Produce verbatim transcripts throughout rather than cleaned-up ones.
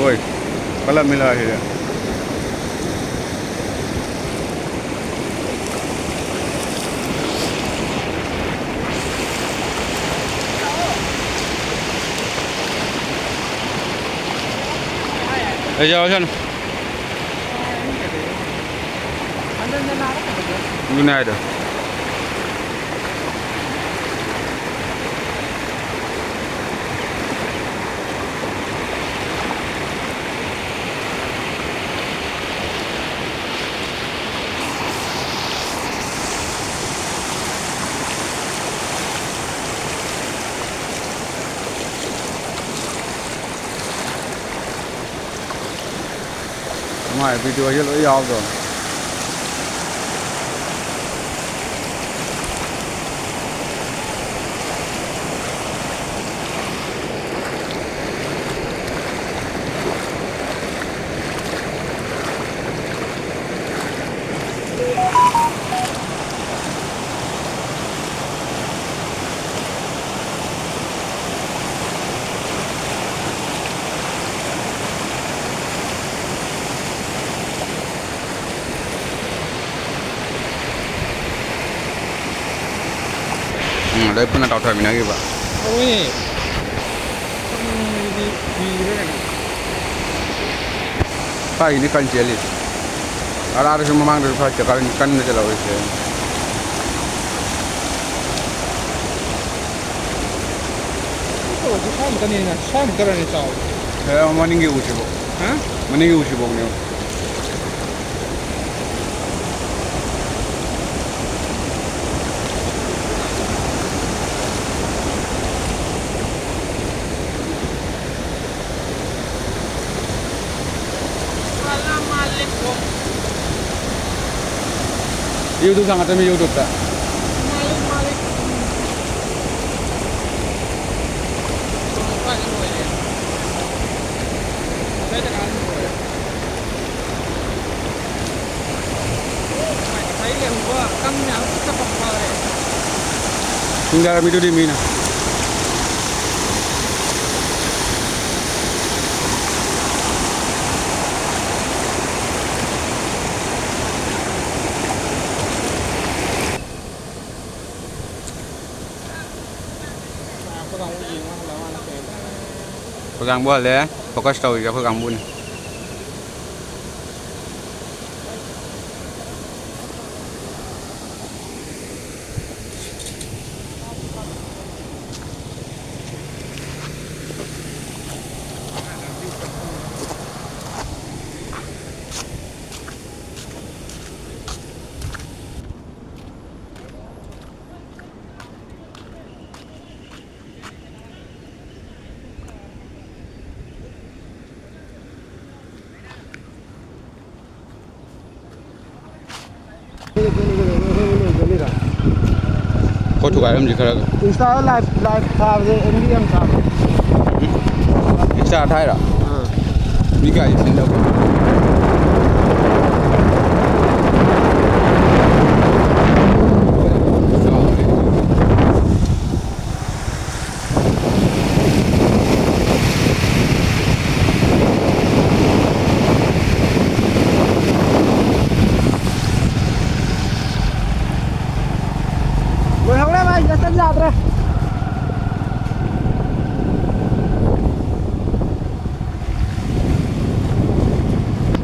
ꯍꯣꯏ, ꯀꯜꯂꯝꯃꯤ ꯂꯥꯛꯏꯁꯤꯗꯤ꯫ ꯑꯩ ꯌꯥꯎꯁꯅꯨ꯫ ꯑꯗꯨꯅꯦ ꯍꯥꯏꯗꯣ꯫ ꯃꯥꯏ ꯚꯤꯗꯤꯑꯣꯁꯦ ꯂꯣꯏ ꯌꯥꯎꯗ꯭ꯔꯣ? ꯎꯝ, ꯑꯗꯩ ꯄꯨꯟꯅ ꯀꯥꯎꯊꯃꯤꯟꯅꯈꯤꯕ꯫ ꯇꯧꯋꯦ꯫ ꯈꯪꯗꯤ ꯀꯨꯏꯔꯦ ꯀꯩꯅꯣ꯫ ꯁ꯭ꯋꯥꯏꯒꯤꯗꯤ ꯀꯟ ꯆꯦꯜꯂꯤ꯫ ꯑꯔꯥꯗꯁꯨ ꯃꯃꯥꯡꯗꯁꯨ ꯈꯔ ꯆꯦꯜꯂꯛ-, ꯀꯟꯅ ꯆꯦꯜꯍꯧꯔꯤꯁꯦ꯫ ꯁ꯭ꯋꯥꯏꯃꯨꯛꯇꯅꯦꯅ, ꯁ꯭ꯋꯥꯏꯃꯨꯛꯇꯔꯅꯦ ꯆꯥꯎꯕ꯫ ꯑꯦ, ꯃꯅꯤꯡꯒꯤ ꯎꯁꯤꯕꯣ꯫ ꯍꯥ? ꯃꯅꯤꯡꯒꯤ ꯎꯁꯤꯕꯣꯅꯦ꯫ YouTube ꯊꯥꯡꯒꯠꯇꯣꯏꯅꯤ, YouTube ꯇ꯫ ꯊꯤꯡꯗꯔꯝꯃꯤꯗꯨꯗꯤ ꯃꯤꯅ꯫ ꯑꯩꯈꯣꯏ ꯀꯥꯡꯕꯨ ꯍꯜꯂꯦ꯫ Focus ꯇꯧꯔꯤꯁꯦ ꯑꯩꯈꯣꯏ ꯀꯥꯡꯕꯨꯅꯤ꯫ ꯑꯩꯈꯣꯏ ꯊꯨꯒꯥꯏꯔꯝꯁꯤ ꯈꯔ꯫ Insta live, live ꯊꯥꯕꯁꯦ ꯑꯦꯝ ꯕꯤ ꯌꯥꯝ ꯆꯥꯕ꯭ꯔꯣ? Insta ꯊꯥꯏꯔꯣ? ꯑꯥ꯫ ꯃꯤ ꯀꯌꯥꯗꯤ ꯁꯤꯟꯗꯧꯒꯦ? ꯂꯣꯏꯍꯧꯔꯦ ꯚꯥꯏ, ꯆꯠꯇ ꯌꯥꯗ꯭ꯔꯦ꯫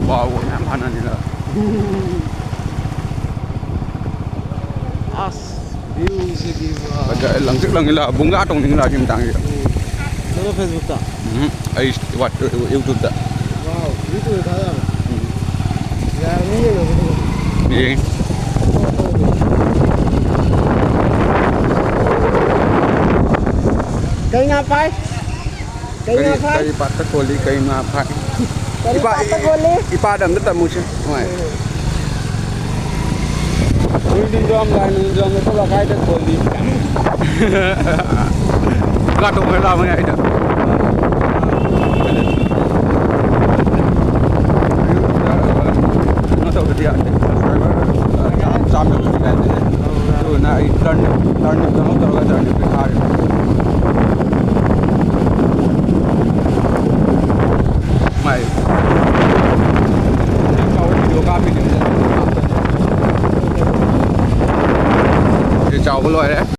ꯋꯥꯎ, ꯃꯌꯥꯝ ꯐꯥꯅꯅꯤꯗ꯫ ꯑꯁ, view ꯁꯤꯗꯤꯕ꯫ ꯐꯖꯔꯦ, ꯂꯪꯇ꯭ꯔꯤꯛ ꯂꯪꯉꯤ ꯂꯥ, ꯕꯨꯡꯒꯥ ꯇꯣꯡꯅꯤꯡꯉꯤ ꯂꯥ ꯁꯤ ꯃꯇꯥꯡꯁꯤꯗ꯫ ꯎꯝ꯫ ꯅꯪꯅ Facebook ꯇ? ꯎꯝ, ꯑꯩ ꯋꯥꯠ-, YouTube ꯇ꯫ Wow, YouTube ꯇ ꯊꯥ ꯌꯥꯕ꯭ꯔꯣ? ꯎꯝ꯫ ꯌꯥꯔꯝꯅꯤ ꯌꯦꯡꯉꯣ ꯑꯗꯨꯗꯤ꯫ ꯌꯦꯡꯉꯤ꯫ ꯀꯩ ꯉꯥ ꯐꯥꯏ? ꯀꯩ ꯉꯥ ꯀꯔꯤ, ꯐꯥꯏ? ꯀꯔꯤ ꯄꯥꯠꯇ ꯀꯣꯜꯂꯤ, ꯀꯩ ꯉꯥ ꯐꯥꯏ? ꯀꯔꯤ ꯏꯄꯥ-, ꯄꯥꯠꯇ ꯀꯣꯜꯂꯤ? ꯏꯄꯥꯗ ꯑꯝꯇ ꯇꯝꯃꯨꯁꯦ꯫ ꯍꯣꯏ꯫ ꯅꯨꯡꯊꯤꯟꯖꯣꯝ ꯂꯥꯏ, ꯅꯨꯡꯊꯤꯟꯖꯣꯝꯗ ꯆꯠꯂ ꯀꯥꯏꯗ ꯀꯣꯜꯂꯤ? ꯉꯥ ꯊꯣꯡꯕ ꯂꯥꯛꯑꯕꯅꯦ ꯑꯩꯅ꯫ ꯀꯩꯅꯣ ꯇꯧꯗ꯭ꯔꯗꯤ ꯌꯥꯗꯦ꯫ Subscriber ꯆꯥꯝ ꯌꯧꯗ꯭ꯔꯗꯤ ꯌꯥꯗꯦ꯫ ꯑꯗꯨꯅ ꯑꯩ turn, turn ꯀꯩꯅꯣ ꯇꯧꯔꯒ turn ꯊꯥꯔꯦ꯫ ꯃꯥꯏ ꯆꯥꯎꯕ video ꯀꯥꯞꯄꯤꯅꯦ꯫ ꯁꯤ ꯆꯥꯎꯕ ꯂꯣꯏꯔꯦ꯫